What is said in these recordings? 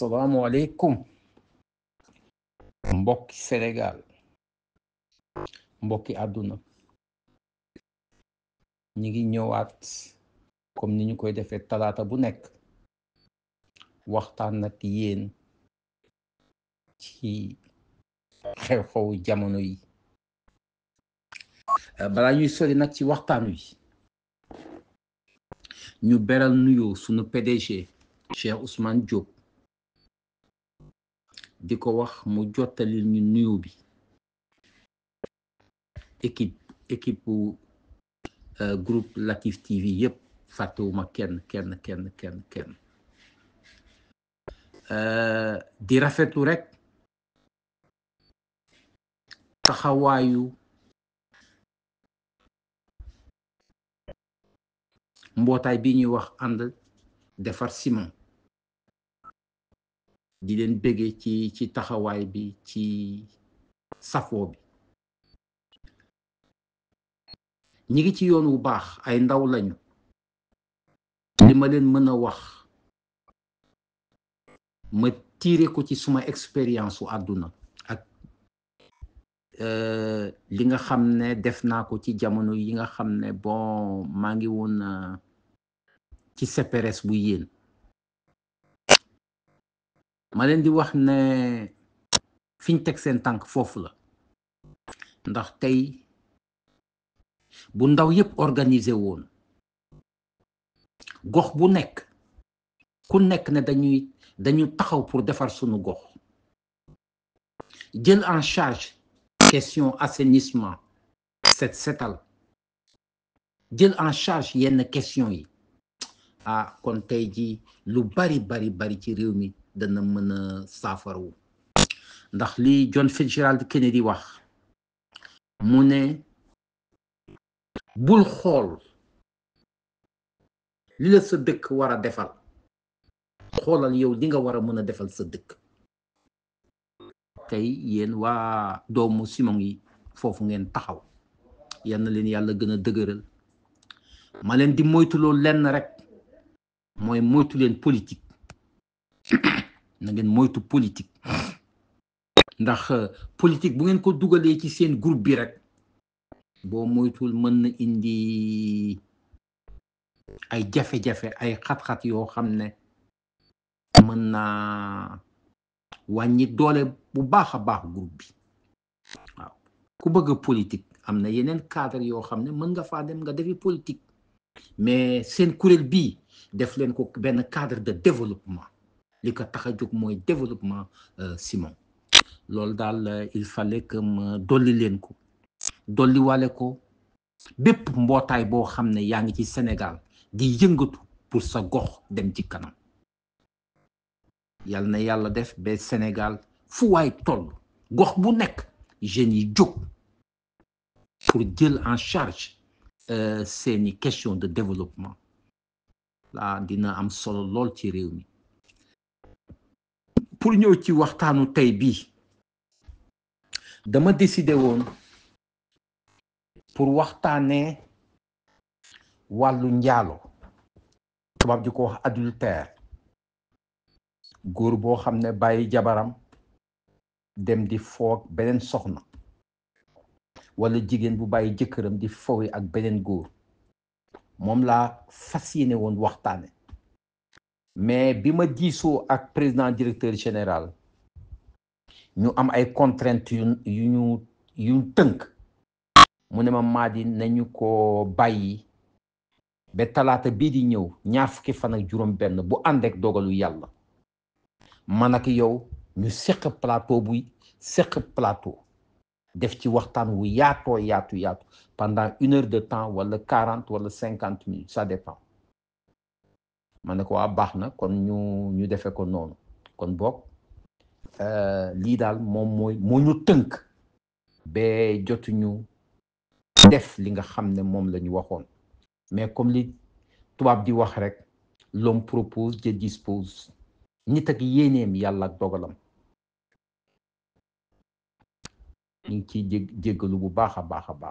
asalaamualeykum mbokki Sénégal mbokki àdduna ñi ngi ñëwaat comme ni ñu koy defee talaata bu nekk waxtaan nag yéen ci xew-xewu jamono yi balaa ñuy sori nag ci waxtaan wi ñu beral nuyoo sunu PDG Cheikh Ousmane Diop di ko wax mu jottalil ñu nuyoo bi équipe bu groupe Latif TV yépp fàttewuma kenn di rafetlu rek taxawaayu mbootaay bi ñuy wax ànd defar ciment di leen béggee ci taxawaay bi ci safoo bi ñi ngi ci yoon wu baax ay ndaw lañu li ma leen mën a wax ma tiire ko ci suma expérience u àdduna ak li nga xam ne def naa ko ci jamono yi nga xam ne bon maa ngi woon ci CPRS bu yéen ma leen di wax ne fiñ teg seen tànk foofu la ndax tey bu ndaw yépp organisé woon gox bu nekk ku nekk ne dañu taxaw pour defar sunu gox jël en charge question assainissement setal jël en charge yenn question yi kon tey ji lu bari ci réew mi dana mën a saafarawu ndax li John Fitzgerald Kennedy wax mu ne bul xool li la sa dëkk war a defal xoolal yow li nga war a mën a defal sa dëkk tey yéen waa doomu Simon yi foofu ngeen taxaw yal na leen yàlla gën a dëgëral ma leen di moytuloo lenn rek mooy moytu leen politique na ngeen moytu politique ndax politique bu ngeen ko dugalee ci seen groupe bi rek boo moytul mën na indi ay jafe-jafe ay xat-xat yoo xam ne mën naa wàññi doole bu baax a baax groupe bi waaw ku bëgg politique am na yeneen cadre yoo xam ne mën nga faa dem nga defi politique mais seen kuréel bii def leen ko benn cadre de développement li ko tax a jóg mooy développement Simon loolu daal il fallait que ma dolli leen ko dolli wale ko bépp mbootaay boo xam ne yaa ngi ci Sénégal di yëngatu pour sa gox dem ci kanam yal na yàlla def ba Sénégal fu waay toll gox bu nekk jeunes yi jóg pour jël en charge seeni question de développement dina am solo lool ci réew mi pour ñëw ci waxtaanu tey bii dama décidé woon pour waxtaanee wàllu njaalo tubaab di ko wax adultère góor boo xam ne bàyyi jabaram dem di foog beneen soxna wala jigéen bu bàyyi jëkkëram di fowe ak beneen góor moom laa fas yéene woon waxtaane mais bi ma diisoo ak président directeur général ñu am ay contraintes yu tënk mu ne ma Mady nañu ko bàyyi ba talaata bii di ñëw ñaar fukki fan ak juróom benn bu ànd ak dogalu yàlla man ak yow ñu seq plateau def ci waxtaan wu yaatu pendant 1 heure de temps wala 40 wala 50 minutes ça dépend ma ne ko waa baax na kon ñu defee ko noonu kon boog lii daal moo ñu tënk ba jotuñu def li nga xam ne moom la ñu waxoon mais comme li tubaab di wax rek l'homme propose Dieu dispose nit ak yéeneem yàlla ak dogalam ñu ngi ciy jéggalu bu baax a baax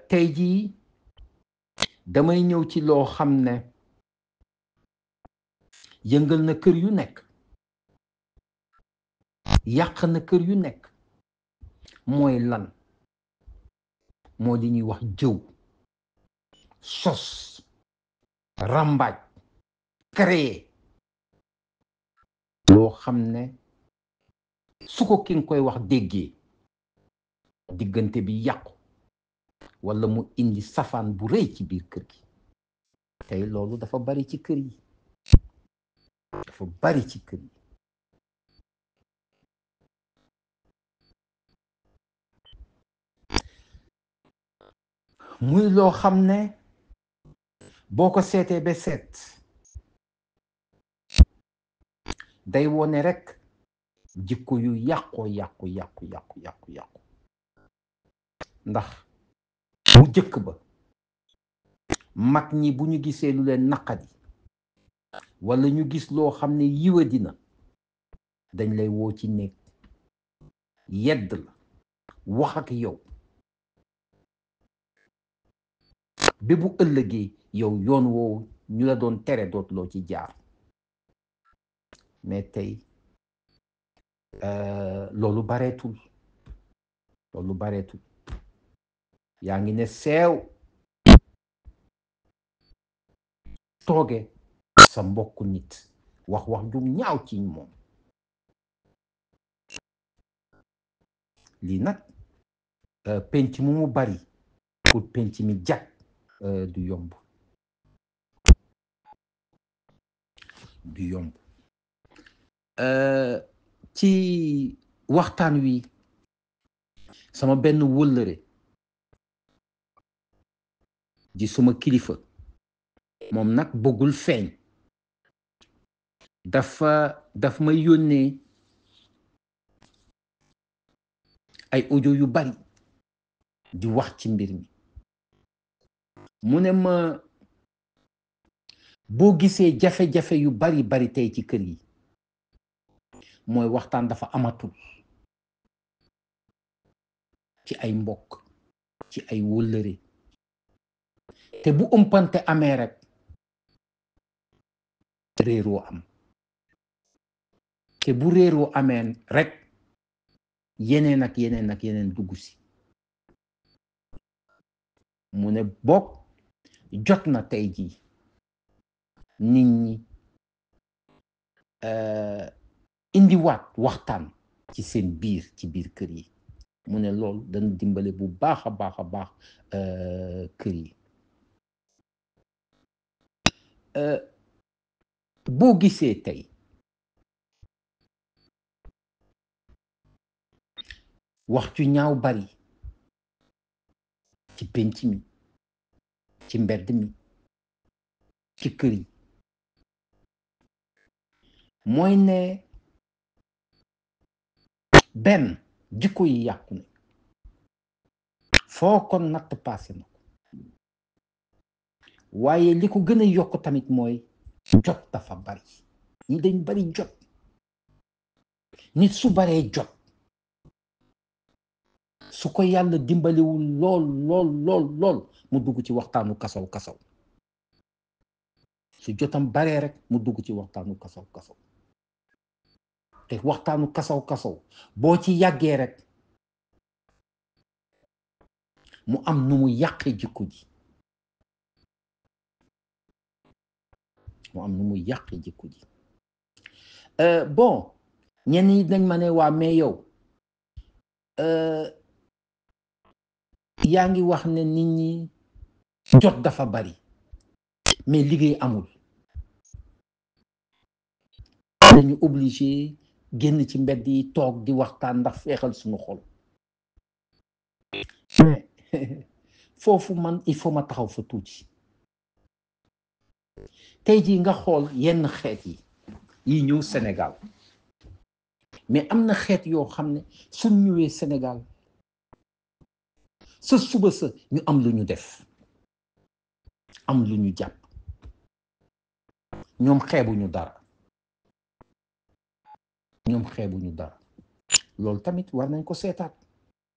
tey jii damay ñëw ci loo xam ne yëngal na kër yu nekk, yàq na kër yu nekk. mooy lan? moo di ñuy wax jëw, sos, rambaaj, créer loo xam ne su ko ki nga koy wax déggee diggante bi yàqu walla mu indi safaan bu rëy ci biir kër gi. tey loolu dafa bari ci kër yi, dafa bari ci kër yi. muy loo xam ne boo ko seetee ba seet day wone rekk jikko yu yàqu. ndax mu jëkk ba mag ñi bu ñu gisee lu leen naqadi walla ñu gis loo xam ne yiwa dina dañ lay woo ci néeg yedd la, wax ak yow ba bu ëllëgee yow yoon woowu ñu la doon tere dootuloo ci jaar. mais tey loolu bareetul, yaa ngi ne seew tooge sa mbokku nit wax ju ñaaw ci moom. lii nag penc mu bari pour penc mi jag du yomb. ci waxtaan wi sama benn wëllëre di suma kilifa, moom nag bëggul feeñ, daf may yónnee ay audio yu bari di wax ci mbir mi. mu ne ma boo gisee jafe-jafe yu bari tey ci kër yi mooy waxtaan dafa amatul ci ay mbokk, ci ay wëllëre. te bu ëmpante amee rek réeroo am, te bu réeroo amee rek yeneen ak yeneen dugg si. mu ne bokk jot na tey jii nit ñi indiwaat waxtaan ci seen biir, ci biir kër yi. mu ne loolu dana dimbale bu baax a baax kër yi. boo gisee tey wax ju ñaaw bari ci penc mi, ci mbedd mi, ci kër yi, mooy ne benn jikko yi yàqu na, foo ko natt passé na ko. waaye li ko gën a yokk tamit mooy jot dafa bari. ñi dañ bari jot. nit su baree jot su ko yàlla dimbaliwul lool mu dugg ci waxtaanu kasaw su jotam baree rek mu dugg ci waxtaanu kasaw te waxtaanu kasaw boo ci yàggee rek mu am nu mu yàqee jikko ji. bon ñenn ñi dañ ma ne waa mais yow yaa ngi wax ne nit ñi jot dafa bari mais liggéey amul, dañu obligé génn ci mbedd yi toog di waxtaan ndax feexal suñu xol. foofu man il faut ma taxaw fa tuuti. tey jii nga xool yenn xeet yi ñëw Sénégal, mais am na xeet yoo xam ne suñ ñëwee Sénégal sa suba sa ñu am lu ñu def, am lu ñu jàpp. ñoom xeebuñu dara. loolu tamit war nañ ko seetaat.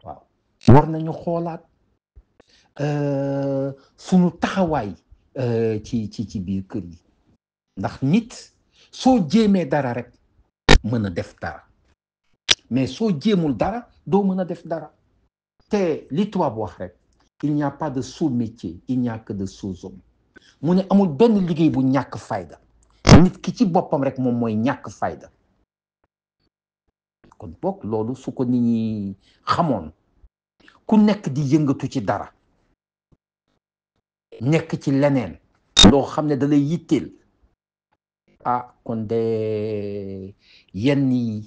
waaw war nañu xoolaat suñu taxawaay ci biir kër yi. ndax nit soo jéemee dara rek mën a def dara mais soo jéemul dara doo mën a def dara te li tubaab wax rek il n'y a pas de sot métier il n'y a que de sots hommes mu ne amul benn liggéey bu ñàkk fayda nit ki ci boppam rek moom mooy ñàkk fayda kon boog loolu su ko nit ñi xamoon ku nekk di yëngatu ci dara nekk ci leneen loo xam ne da lay yitteel kon de yenn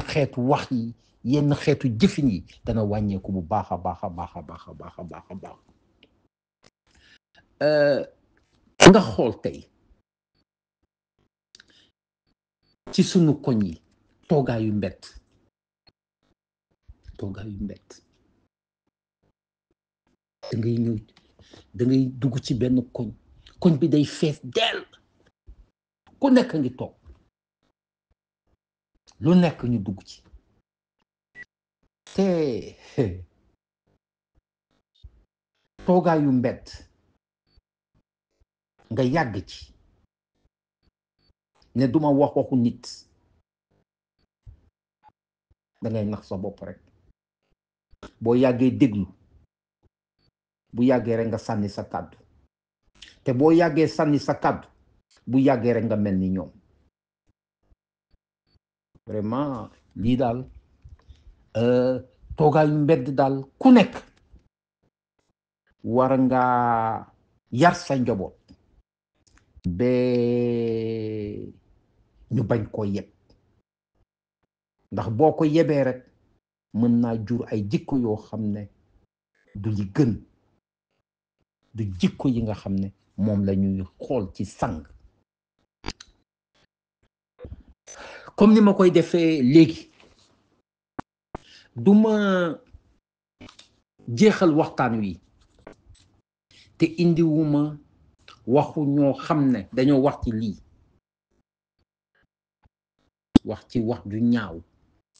xeetu wax yi yenn xeetu jëfin yi dana wàññeeku bu baax a baax a baax a baax a baax a baax a baax nga xool tey ci sunu koñ yi toogaayu mbett da ngay ñëw da ngay dugg ci benn koñ bi day fees dell ku nekk ngi toog lu nekk ñu dugg ci te toogaayu mbett nga yàgg ci ne duma wax waxu nit da ngay nax sa bopp rek boo yàggee déglu bu yàggee rek nga sànni sa kàddu te boo yàggee sànni sa kàddu bu yàggee rek nga mel ni ñoom vraiment lii daal toogaayu mbedd daal ku nekk war nga yar sa njaboot ba ñu bañ koo yeb ndax boo ko yebee rek mën naa jur ay jikko yoo xam ne du li gën du jikko yi nga xam ne moom la ñuy xool ci sang comme ni ma koy defee léegi duma jeexal waxtaan wi te indiwuma waxu ñoo xam ne dañoo wax ci lii wax ci wax ju ñaaw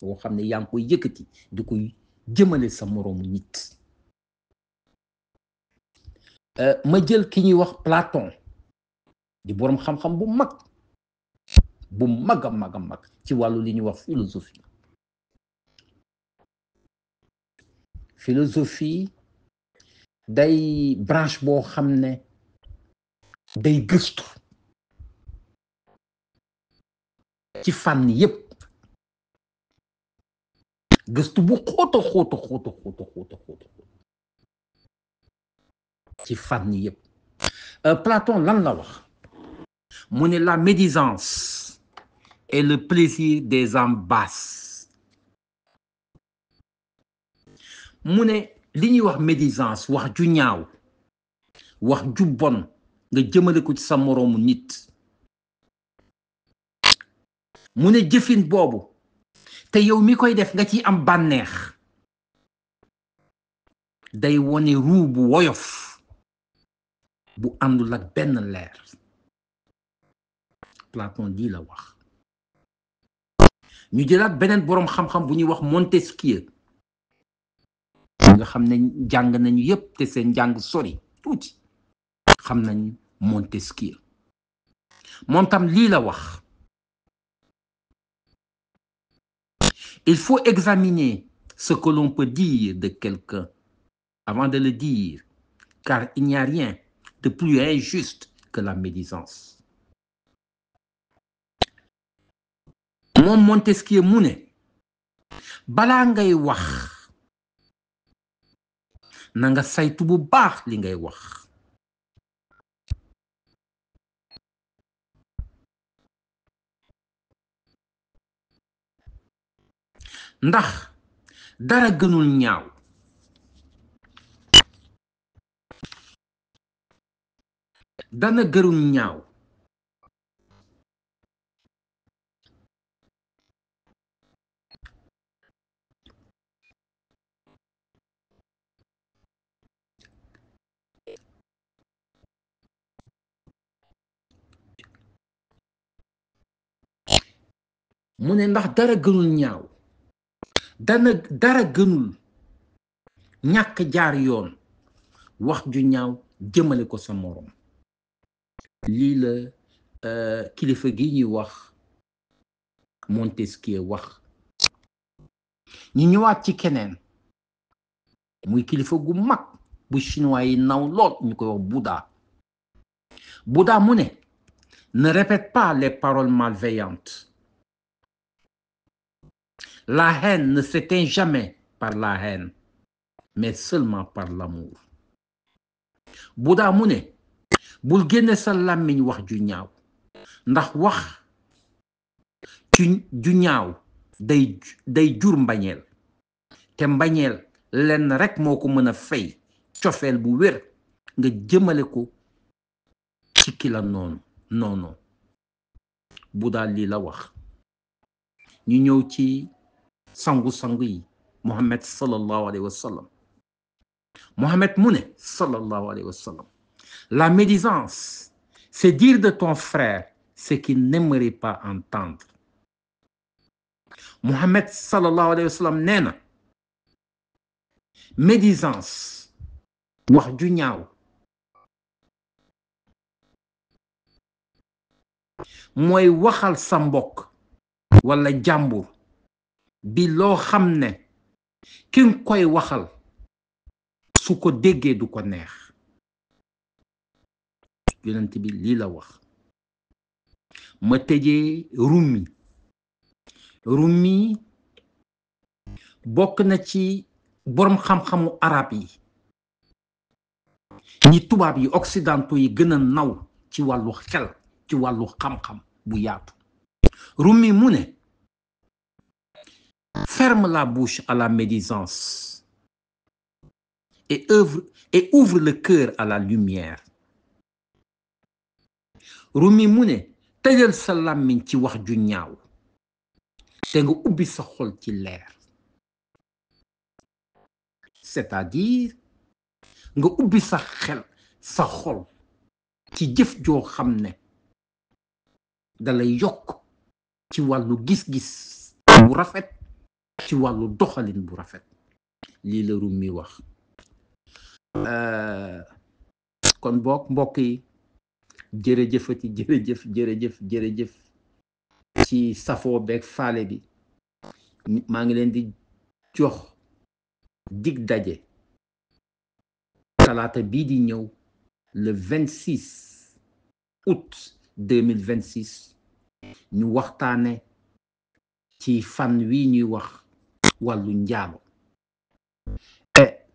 boo xam ne yaa ngi koy yëkkati di koy jëmale sa moroomu nit ma jël ki ñuy wax Platon di boroom xam-xam bu mag a mag ci wàllu li ñuy wax philosophie day branche boo xam ne day gëstu ci fànn yépp gëstu bu xóota ci fànn yépp Platon lan la wax mu ne la médisance est le plaisir des âmes basses mu ne li ñuy wax médisance wax ju ñaaw wax ju bon nga jëmale ko ci sa moroomu nit mu ne jëfin boobu te yow mi koy def nga ci am bànneex day wone ruu bu woyof bu àndul ak benn leer Platon di la wax ñu jëlaat beneen boroom xam-xam bu ñuy wax Montesquieu nga xam ne jàng nañu yépp te seen njàng sori tuuti xam nañ Montesquieu moom tam lii la wax il faut examiner ce que l'on peut dire de quelqu'un avant de le dire car il n'y a rien de plus injuste que la médisance moom Montesquieu mu ne balaa ngay wax na nga saytu bu baax li ngay wax ndax dara gënul ñaaw dana gërul ñaaw mu ne ndax dara gënul ñaaw dara gënul ñàkk jaar yoon wax ju ñaaw jëmale ko sa moroom lii la kilifa gi ñuy wax Montesquieu wax. ñu ñëwaat ci keneen muy kilifa gu mag bu chinois yi naw lool ñu koy wax Bouddha. Bouddha mu ne répète pas les paroles malveillantes. La haine ne s'éteint jamais par la haine, mais seulement par l'amour. Bouddha mu ne bul génne sa làmmiñ wax ju ñaaw ndax wax ju ñaaw day jur mbañeel te mbañeel lenn rek moo ko mën a fay cofeel bu wér nga jëmale ko ci ki la noonu Bouddha lii la wax. ñu ñëw ci sangu-sangu yi Mohammed sallallahu alayhi wa sallam. Mohammed mu ne sallallahu alayhi wa sallam, la médisance c'est dire de ton frère ce qu'il n'aimerait pas entendre. Mohammed sallallahu alayhi wa sallam nee na médisance wax ju ñaaw mooy waxal sa mbokk wala jàmbur bi loo xam ne ki nga koy waxal su ko déggee du ko neex. yonent bi lii la wax. ma tëjee Rumi bokk na ci boroom xam-xamu arab yi ñi tubaab yi occidentaux yi gën a naw ci wàllu xel ci wàllu xam-xam bu yaatu. Rumi mu ne ferme la bouche à la médisance et ouvre le cœur à la lumière. Rumi mu ne tëjal sa làmmiñ ci wax ju ñaaw te nga ubbi sa xol ci leer, c'est-à-dire nga ubbi sa xel sa xol ci jëf joo xam ne dalay yokk ci wàllu gis-gis bu rafet ci wàllu doxalin bu rafet. lii la Rumi wax. kon boog mbokk yi jërëjëfati jërëjëf ci safoo beeg faale bi. maa ngi leen di jox dig daje talaata bii di ñëw le 26 août 2026 ñu waxtaane ci fan wi ñuy wax wàllu njaalo.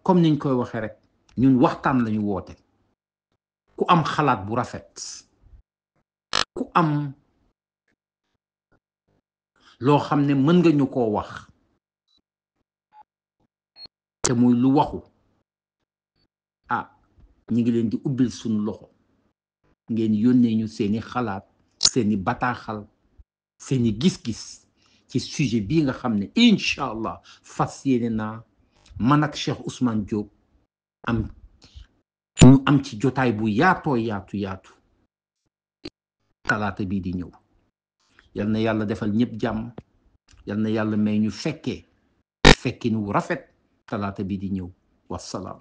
comme niñ koy waxee rek ñun waxtaan lañu woote. ku am xalaat bu rafet, ku am loo xam ne mën nga ñu koo wax te muy lu waxu ñi ngi leen di ubbil suñu loxo ngeen yónnee ñu seeni xalaat, seeni bataaxal, seeni gis-gis ci sujet bii nga xam ne incha allah fas yéene naa man ak Cheikh Ousmane Diop ñu am ci jotaay bu yaatoo yaatu talaata bii di ñëw. yal na yàlla defal ñëpp jàmm, yal na yàlla may ñu fekkin wu rafet talaata bii di ñëw. wassalaam.